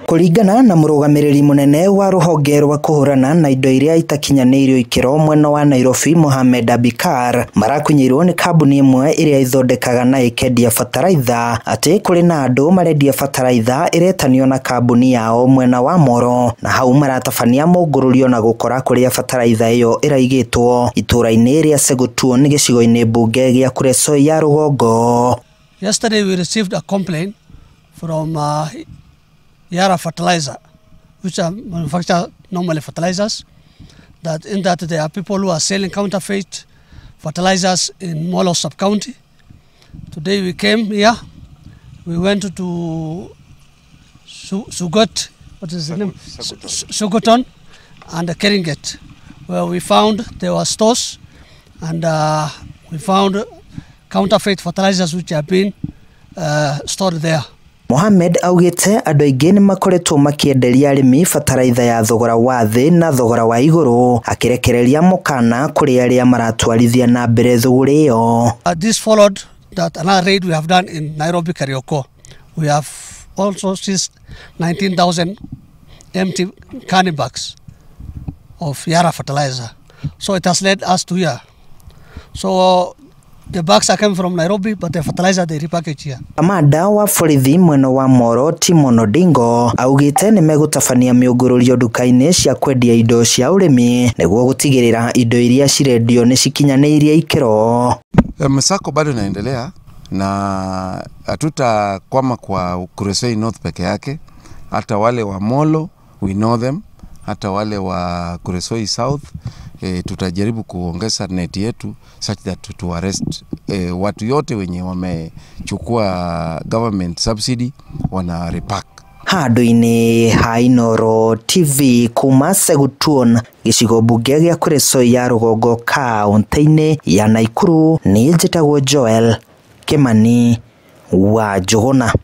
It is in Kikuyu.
Kũringana na mũrũgamĩrĩri mũnene wa rũhonge rwa kũhũrana na indo iria itakinyanĩirio ikĩro mwena wa Nairobi Mohamed Abikar marakunyĩirwo nĩ kambuni ĩmwe ĩrĩa ĩthondekaga na ĩkendia bataraitha atĩ kũrĩ na andũ marendia bataraitha ĩretanio na kambuni yao mwena wa Moro, na hau maratabania mũngũrũrio na gũkora kũrĩa bataraitha ĩyo ĩraigĩtwo itũũra-inĩ rĩa Segutuon gĩcigo-inĩ mbunge gĩa Kuresoi ya rũgongo. Yesterday we received a complaint from Yara Fertilizer, which are manufacture normally fertilizers, that in that there are people who are selling counterfeit fertilizers in Molo sub-county. Today we came here, we went to Sugot, what is the name? Sugoton and Keringet, where we found there were stores and we found counterfeit fertilizers which have been stored there. Mohamed augite andũ aingĩ nĩ makoretwo makĩenderia arĩmi bataraitha ya thogora wa thĩ na thogora wa igũrũ, akĩrekereria mũkana kũrĩ arĩa maratwarithia na mbere thũgũrĩ ĩyo. This followed that another raid we have done in Nairobi Kariokor. We have also seized 19,000 empty canny bags of Yara fertilizer. So it has led us to here. So the bags are coming from Nairobi, but the fertilizer they repackage here. Kamanda wa borithi mwena wa Moro Timon Odingo augite nĩ megũtabania mĩũngũrũrio nduka-inĩ cia kwendia indo cia ũrĩmi nĩguo gũtigĩrĩra indo iria cirendio nĩ cikinyanĩirie ikĩro. Msako bado inaendelea na hatutakwama kwa Kuresoi North peke yake, hata wale wa Molo we know them, hata wale wa Kuresoi South. Tutajaribu kuongeza net yetu such that to arrest watu yote wenye wamechukua government subsidy wana repack. Handũ-inĩ ha Inooro TV kuma Segutuon gĩcigo mbunge gĩa Kuresoi ya rũgongo kaũntĩ-inĩ ya Nakuru, niĩ njĩtagwo Joel Kimani wa Njũgũna.